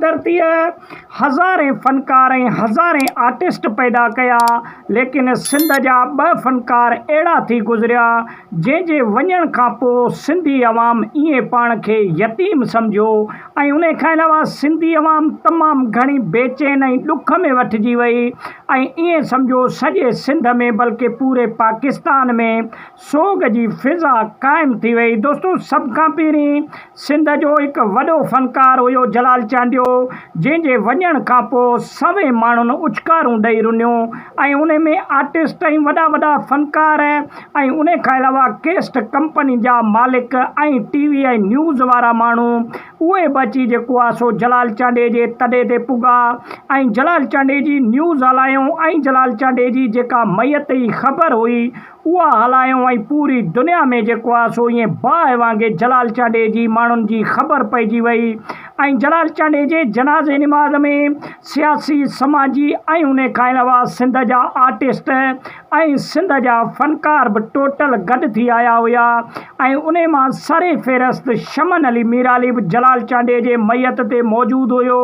ڌرتيء هزارين فنڪار ۽ هزارين آرٽسٽ پيدا ڪيا، ليڪن سنڌ جا ٻه فنڪار اهڙا ٿي گذريا، جنهن جي وڃڻ کان پوء سنڌي عوام ائين پاڻ کي يتيم سمجهيو ۽ انهي کان علاوه سنڌي عوام تمام گهڻي بيچين ۽ ڏک ۾ وٺجي وئي ۽ ائين سمجهو سڄي سنڌ ۾ بلڪه پوري پاڪستان ۾ سوڳ جي فضا قائم ٿي وئي. دوستو سڀ کان پهرين سنڌ جو هڪ وڏو فنڪار هيو جلال چانڊيو جنهن جي وڃڻ کان پوء سوين ماڻهن اڇڪارون ڏئي رنيون ۽ انهي ۾ آرٽسٽ ۽ وڏا وڏا فنڪار ۽ انهي کان علاوه ڪيسٽ ڪمپني جا مالڪ ۽ ٽي وي ۽ نيوز وارا ماڻهو اهي به اچي جيڪو آ سو جلال چانڊيي جي تڏي تي پڳا ۽ جلال چانڊيي جي نيوز هلايون ۽ جلال چانڊيي جي جيڪا ميت جي خبر هئي اها هلايون ۽ پوري دنيا ۾ جيڪو آ سو ائين باهه وانگي جلال چانڊيي جي ماڻهن جي خبر پئجي وئي ۽ جلال چانڊيي جي جنازي نماز ۾ سياسي سماجي ۽ انهي کان علاوه سنڌ جا آرٽسٽ ۽ سنڌ جا فنڪار به ٽوٽل گڏ ٿي آيا هيا ۽ انهي مان سر فهرست شمن علي ميرالي به جلال چانڊيي جي ميت تي موجود هيو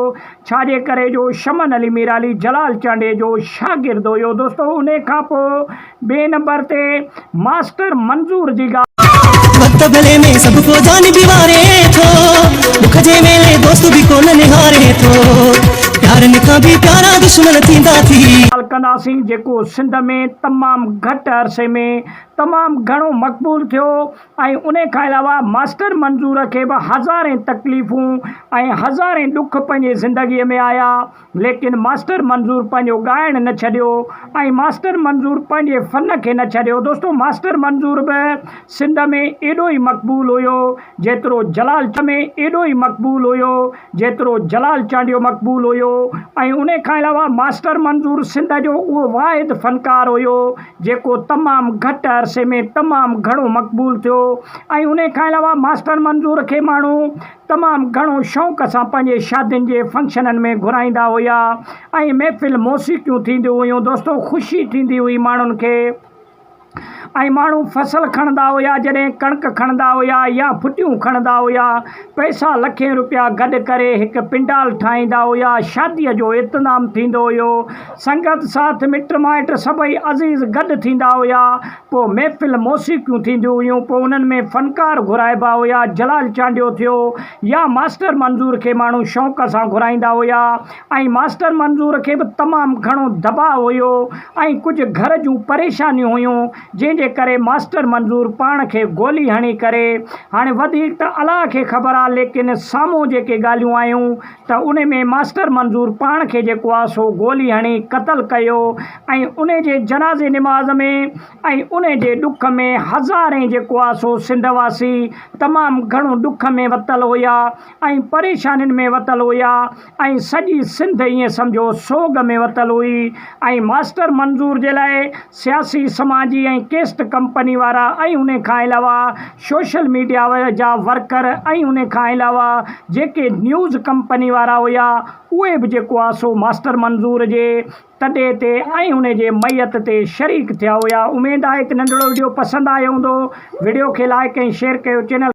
ڇا جي ڪري جو شمن علي ميرالي جلال چانڊيي جو شاگرد هيو دوستو انهي کان پوء ٻئي نمبر تي ماسٽر منظور جي ڳالهه. وقت ڀلي ۾ سڀ ڪو جان به واري ٿو ڏک جي ويلي دوست به ڪو نه نهاري ٿو پيارن کان به پيارا دشمن ٿيندا ٿي. ڳالهه ڪنداسين جيڪو سنڌ ۾ تمام گهٽ عرصي ۾ تمام گهڻو مقبول ٿيو ۽ انهي کان علاوه ماسٽر منظور کي به هزارين تڪليفون ۽ هزارين ڏک پنهنجي زندگي ۾ آيا ليڪن ماسٽر منظور پنهنجو ڳائڻ نه ڇڏيو ۽ ماسٽر منظور پنهنجي فن کي نه ڇڏيو دوستو ماسٽر منظور به سنڌ ۾ ايڏو ئي مقبول هيو جيترو جلال ۾ ايڏو ئي مقبول هيو جيترو جلال چانڊيو مقبول هيو ۽ انهي کان علاوه ماسٽر منظور سنڌ جو اهو واحد فنڪار هيو جيڪو تمام گهٽ عرصي ۾ تمام گهڻو مقبول ٿيو ۽ انهي کان علاوه ماسٽر منظور کي ماڻهو تمام گهڻو شوق سان پنهنجي شادين جي فنڪشنن ۾ گهرائيندا هيا ۽ محفل موسيقيون ٿينديون هيون دوستو خوشي ٿيندي هئي ماڻهن کي ۽ ماڻهو فصل کڻندا هيا جڏهن ڪڻڪ کڻندا هيا يا ڦٽيون کڻندا هيا پئسا لکين روپيا گڏ ڪري هڪ پنڊال ٺاهيندا هيا شاديء جو اهتمام ٿيندو هيو سنگت ساٿ مٽ مائٽ سڀئي عزيز گڏ ٿيندا هيا پوء محفل موسيقيون ٿينديون هيون، پوء انهن ۾ فنڪار گهرائبا هيا، جلال چانڊيو ٿيو يا ماسٽر منظور کي ماڻهو شوق سان گهرائيندا هيا ۽ ماسٽر منظور کي به تمام گهڻو دٻاء هيو ۽ ڪجهه گهر جون پريشانيون هيون جنهن جي ڪري ماسٽر منظور پاڻ کي گولي هڻي ڪري هاڻي وڌيڪ ته الله کي خبر آ ليڪن سامهون جيڪي ڳالهيون آيون ته ان ۾ ماسٽر منظور پاڻ کي جيڪو آ سو گولي هڻي قتل ڪيو ۽ ان جي جنازي نماز ۾ ۽ ان جي ڏک ۾ هزارين جيڪو آ سو سنڌ واسي تمام گهڻو ڏک ۾ وتل هيا ۽ پريشانين ۾ وتل هيا ۽ سڄي سنڌ ائين سمجهو سوڳ ۾ وتل هئي ۽ ماسٽر منظور جي لاء سياسي سماجي ۽ ڪيسٽ ڪمپني وارا ۽ ان کان علاوه سوشل ميڊيا جا ورڪر ۽ ان کان علاوه جيڪي نيوز ڪمپني وارا هيا اهي به جيڪو آ سو ماسٽر منظور جي تڏي تي ۽ ان جي ميت تي شريڪ ٿيا هيا اميد آهي ته ننڍڙو وڊيو پسند آيو هوندو وڊيو کي لائڪ ۽ شيئر ڪيو چينل.